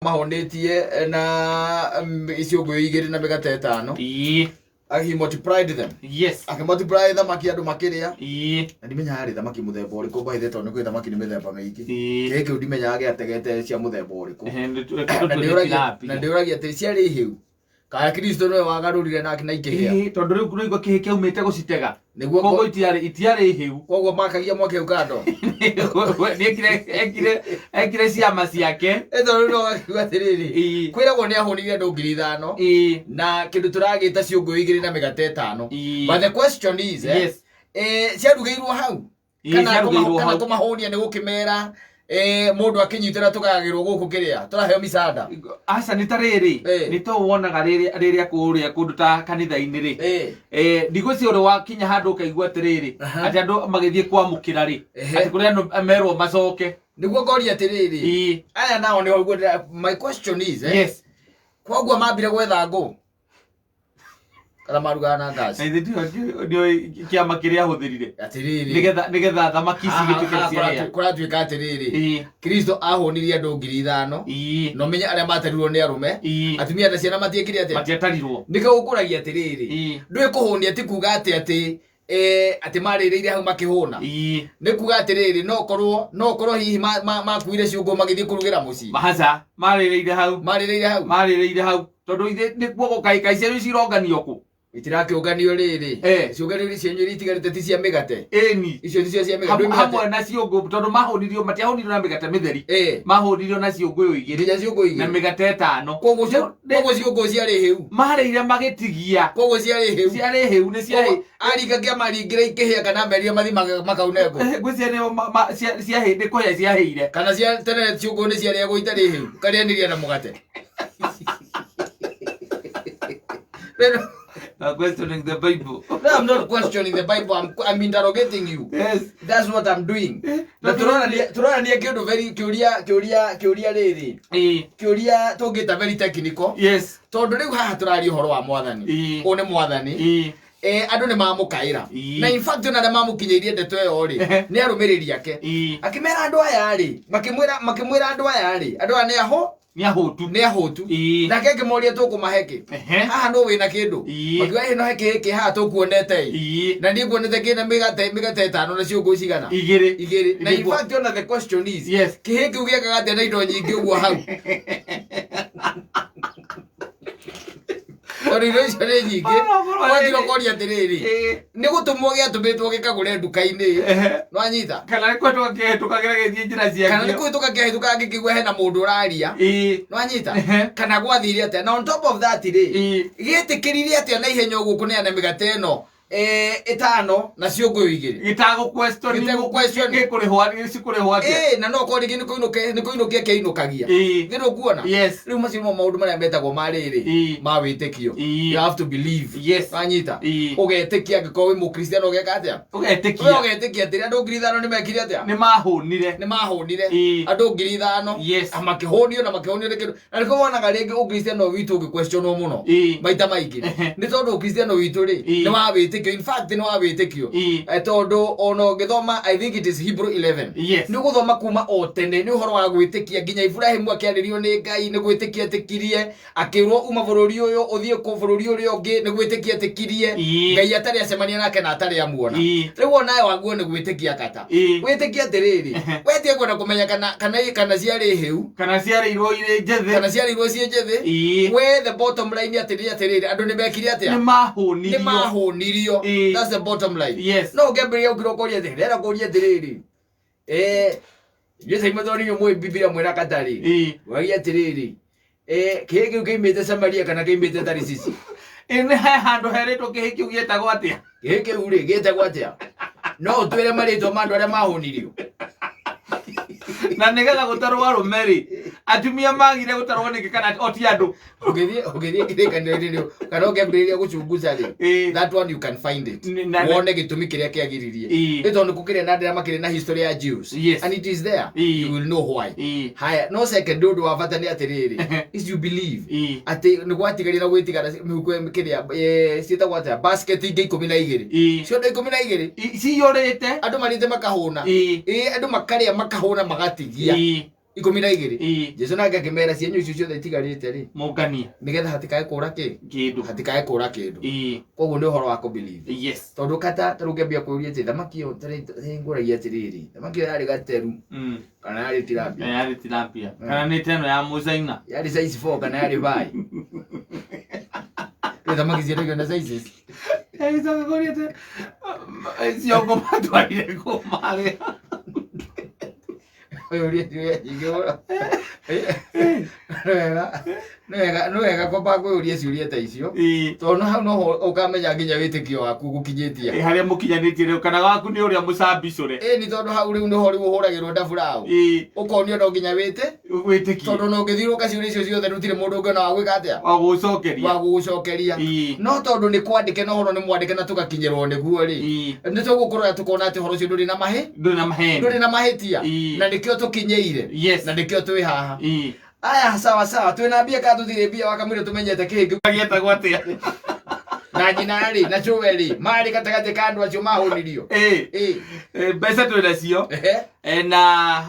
Mahũnĩtie na iciũngũyũ 2 na mĩgate 5. He multiplied them. Akĩmultiply thamaki andũ makĩrĩa. Na ndimenyaga rĩ thamaki mũthemba ũrĩkũ by the tondũ nĩ kwĩ thamaki nĩ mĩthemba mĩingĩ. Kĩhĩ kĩu ndimenyaga gĩategete cia mũthemba ũrĩkũ. Ehe, Na tilapia. ndĩũragia atĩ ciarĩ hĩu. Kana Kristo nĩwe wagarũrire na ikĩhĩa. Ĩĩ, tondũ rĩu nĩguo kĩhĩ kĩaumĩte gũcitega. Nĩguo Koguo itiarĩ hĩu. Koguo makagia mwaki hau kando. Nĩ ekire ciama ciake. Tondũ no akiuga atĩrĩrĩ. Kwĩragwo nĩ ahũnire andũ 5,000. Na kĩndũ tũragĩta ciũngũyũ 2 na mĩgate 5. But the question is, ciarugĩirwo hau? Ĩĩ, Kana ciarugĩirwo kana hau. kũmahũnia nĩ gũkĩmera mũndũ akĩnyitĩra tũgayagĩrwo gũkũ kĩrĩa tũraheo micanda. Aca nĩ ta rĩrĩ nĩ to wonaga rĩrĩa kũrĩa kũndũ ta kanitha-inĩ rĩ. Ndigwĩciria ũrĩ wakinya handũ ũkaigua atĩrĩrĩ, atĩ andũ magĩthiĩ kwamũkĩra rĩ, atĩ kũrĩ andũ merwo macoke. Nĩguo ngoria atĩrĩrĩ, aya nao nĩho my question is, koguo mambire gwetha ngũ kana marugaga na gas? Na ithe ndiũĩ kĩama kĩrĩa ahũthĩrire Atĩrĩrĩ. Nĩgetha thamaki ici Haha- igĩtuĩke haha ciahĩa. Kũratuĩka atĩrĩrĩ, Kristo ahũnirie andũ 5,000. Na ũmenye arĩa matarirwo nĩ arũme, atumia na ciana matiekire atĩa? Matiatarirwo. Nĩkĩo gũkũragia atĩrĩrĩ, ndũĩ kũhũnia ti kuga atĩ marĩrĩire hau makĩhũna. Nĩ kuga atĩrĩrĩ, no korwo hihi makuire ciũngũ magĩthiĩ kũrugĩra mũciĩ. Aca, marĩrĩire hau. Marĩrĩire hau. Marĩrĩire hau tondũ ithe nĩkuo gũkaĩ kaĩ cianyu cironganio kũ? Itirakĩũnganio rĩrĩ. Ciũnganio cianyu iria itigarĩte ti cia mĩgate? Ĩni. Icio ticio cia mĩgate. Ndũĩ mĩgate? Hamwe na ciũngũ tondũ mahũnirio matiahũnirio na mĩgate mĩtheri. Mahũnirio na ciũngũyũ 2 Nginya ciũngũyũ 2. Na mĩgate 5. Koguo ciũngũyũ ciarĩ hĩu. Marĩire magĩtigia. Koguo ciarĩ hĩu. Ciarĩ hĩu, nĩ ciarĩ. Koguo aringa kĩama aringĩra ikĩhĩa kana amerire mathi makaune ngũ. Ngwĩciria nĩo nĩ kũhĩa ciahĩire. Kana cia tene ciũngũyũ nĩ ciarĩagwo itarĩ hĩu. Ũkarĩanĩria na mũgate. I'm questioning the Bible. No, I'm not questioning the Bible. I'm interrogating you. That's what I'm doing. Na tũronania kĩũndũ very kĩũria rĩrĩ. Kĩũria tũngĩta very technical. Tondũ rĩu haha tũraria ũhoro wa mwathani. Ũyũ nĩ mwathani. Andũ nĩ mamũkaĩra. Na in fact ona arĩa mamũkinyĩirie ndeto ĩyo rĩ, nĩ arũmĩrĩri ake. Akĩmera andũ aya rĩ, makĩmwĩra andũ aya rĩ, andũ aya nĩ aho? Nĩ ahũtu. Nĩ ahũtu. Nake akĩmoria tũkũmahe kĩ? Haha nũ wĩna kĩndũ? Makiuga ĩ no he kĩhĩ kĩ haha tũkuonete ĩ. Na niĩ nguonete kĩna mĩgate 5 na ciũngũ cigana? 2. 2. Na in Nĩguo. fact ona the question is, kĩhĩ kĩu gĩekaga atĩa na indo nyingĩ ũguo hau? Tondũ indo icio nĩ nyingĩ. Oro, oro, Wanjira ĩrĩ. ũkoria atĩrĩrĩ, nĩ gũtũmwo gĩatũmĩtwo gĩkagũre nduka-inĩ. Nĩwanyita? Kana nĩ kũhĩtũka kĩhĩtũkagĩra gĩthiĩ njĩra ciakĩo. Kana nĩ kũhĩtũka kĩahĩtũkaga gĩkĩigua hena mũndũ ũraria. Nĩwanyita? Kana gwathire atĩa? Na on top of that rĩ, gĩetĩkĩrire atĩa na ihenya ũguo kũneana mĩgate ĩno 5 na ciũngũyũ 2? Gĩtagũ question. Gĩtagũ question. Gĩkũrĩhwo, cikũrĩhwo atĩa? Na no korwo rĩngĩ nĩ kũinũkia kĩinũkagia. Nĩ ũkuona? Rĩu macio nĩmo maũndũ marĩa metagwo ma rĩrĩ, ma wĩtĩkio. You have to believe. Wanyita? Ũgetĩkia angĩkorwo wĩ mũkristiano ũgeka atĩa? Ũgetĩkia. We ũgetĩkia atĩrĩ andũ 5,000 nĩ mekire atĩa? Nĩ mahũnire. Nĩ mahũnire. Andũ 5,000. Na makĩhũnio na makĩhũnio nĩ kĩndũ. Na nĩkĩo wonaga rĩngĩ ũkristiano witũ ũgĩquestionwo mũno. Maita maingĩ. Nĩ tondũ ũkristiano witũ rĩ, nĩ wa wĩtĩkio. In fact nĩ wa wĩtĩkio. Tondũ ona ũngĩthoma, I think it is Hebrew 11. Nĩ ũgũthoma kuma o tene nĩ ũhoro wa gwĩtĩkia nginya Ibrahimu akĩarĩrio nĩ Ngai nĩ gwĩtĩkia etĩkirie, akĩrwo uma bũrũri ũyũ ũthiĩ kũ bũrũri ũrĩa ũngĩ nĩ gwĩtĩkia etĩkirie. Ngai atarĩ acemania nake na atarĩ amuona. Rĩu onawe waguo nĩ gwĩtĩkia kata. Wĩtĩkie atĩrĩrĩ, we tiga kwenda kũmenya kana ciarĩ hĩu. Kana ciarĩirwo irĩ njĩthĩ. Kana ciarĩirwo ciĩ njĩthĩ. We the bottom line atĩrĩ atĩrĩrĩ, andũ nĩ mekire atĩa? Nĩ mahũnirio. Nĩ mahũnirio. That's the bottom line. No ũngĩambĩrĩria gũkira ũkoria atĩrĩ, ndĩrenda kũria atĩrĩrĩ. Inyuĩ ta inyuĩ mũĩ Bibilia mwĩra katarĩ. Wagia atĩrĩrĩ, kĩhĩ kĩu kĩimĩte Samaria kana kĩimĩte Tarisisi? Nĩ he handũ herĩtwo kĩhĩ kĩu gĩetagwo atĩa? Kĩhĩ kĩu rĩ, gĩetagwo atĩa? No ũtwĩre marĩtwa ma andũ arĩa mahũnirio? Na nĩgetha gũtarwo arũme rĩ, atumia magire gũtarwo nĩkĩ kana o ti andũ? Ũngĩthiĩ kĩrĩkanĩro-inĩ rĩ, kana ũngĩambĩrĩria gũchunguza rĩ, that one you can find it. Wone gĩtũmi kĩrĩa kĩagiririe. Nĩ tondũ gũkĩrĩ na andũ arĩa makĩrĩ na history ya Jews. And it is there. You will know why. Haya, no second ũndũ wa bata nĩ atĩrĩrĩ, is you believe atĩ nĩ gwatigarire na gwĩtigara mĩhuko kĩrĩa, ciĩtagwo atĩa, basket ingĩ 12. Ciondo 12. Ciyũrĩte. Andũ marĩte makahũna. Andũ makarĩa makahũna magatigia. 12. Ĩĩ. Jesu nake akĩmera, cienyũ icio ciothe itigarĩte rĩ, Mũnganie. Nĩgetha hatikae kũra kĩ? Kĩndũ. Hatikae kũra kĩndũ. Koguo nĩ ũhoro wa kũ believe. Tondũ kata tarĩu ngĩambia kũũria atĩ thamaki ĩyo, tarĩu ngũragia atĩrĩrĩ, thamaki ĩyo yarĩ gateru kana yarĩ tilapia? Yarĩ tilapia. Kana nĩ teno ya mũcaina? Yarĩ size 4 kana yarĩ 5? Rĩu thamaki ciendagio na sizes. Ĩcoka ciongo matwarire kũmarĩa. Ũyũrie ciũria nyingĩ mũno. Nĩ wega, nĩ wega, nĩ wega kwamba kwĩyũria ciũria ta icio, tondũ hau noho ũkamenya nginya wĩtĩkio waku gũkinyĩtie Harĩa mũkinyanĩtie rĩu, kana waku nĩ ũrĩa mũcambicũre. Ĩni, tondũ hau rĩu nĩho rĩu ũhũragĩrwo ndaburaũ, ũkonio no nginya wĩtĩ wĩtĩkie, tondũ no ũngĩthiũrũka ciũria icio ciothe, rĩu mũndũ ũngĩona wa gwĩka atĩa? Wa gũgũcokeria. Wa gũgũcokeria. No tondũ nĩ kwandĩke na ũhoro nĩ mwandĩke na tũgakinyĩrwo nĩguo rĩ, nĩ tũgũkũrora tũkona atĩ ũhoro ũcio ndũrĩ na mahĩ Ndũrĩ na maheni. Ndũrĩ na mahĩtia. Na nĩkĩo tũkinyĩire. Na nĩkĩo twĩ haha. Aya, sawa sawa, twĩna mbia kana tũtirĩ mbia? Wakamwĩra tũmenyete kĩngĩ. Gĩetagwo atĩa? Na nyina rĩ, na cũwe rĩ, marĩ gatagatĩ ka andũ acio mahũnirio. Ĩĩ. Mbeca twĩ nacio. Na